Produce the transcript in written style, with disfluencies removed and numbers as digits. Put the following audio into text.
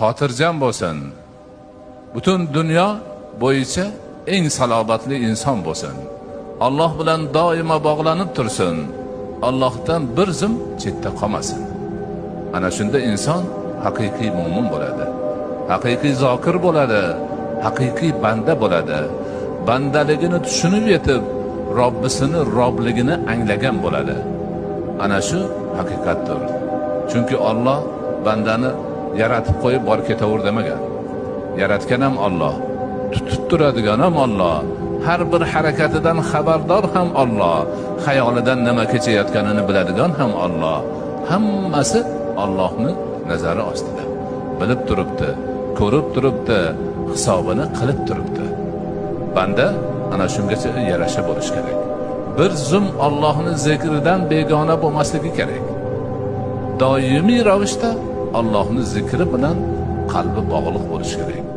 Xotirjam bo'lsin. Butun dunyo bo'yicha eng salobatli inson bo'lsin. Alloh bilan doimo bog'lanib tursin. Allohdan bir zum chetda qolmasin. Ana shunda inson haqiqiy mo'min bo'ladi. Haqiqiy zokir bo'ladi, haqiqiy banda bo'ladi. Bandaligini tushunib yetib, Robbisini Robligini anglagan bo'ladi. Ana shu haqiqatdir. Chunki Alloh bandani yaratib qo'yib bor ketaver demagan. Yaratgan ham Alloh, tutib turadigan ham Alloh, har bir harakatidan xabardor ham Alloh, xayolidan nima kechayotganini biladigan ham Alloh. Hammasi Allohning nazari ostida. Bilib turibdi, ko'rib turibdi, hisobini qilib turibdi. Banda ana shungacha yarasha bo'lish kerak. Bir zum Allohning zikridan begona bo'lmasligi kerak. Doimiy ravishda Allohning zikri bilan qalbi bog'liq bo'lishi kerak.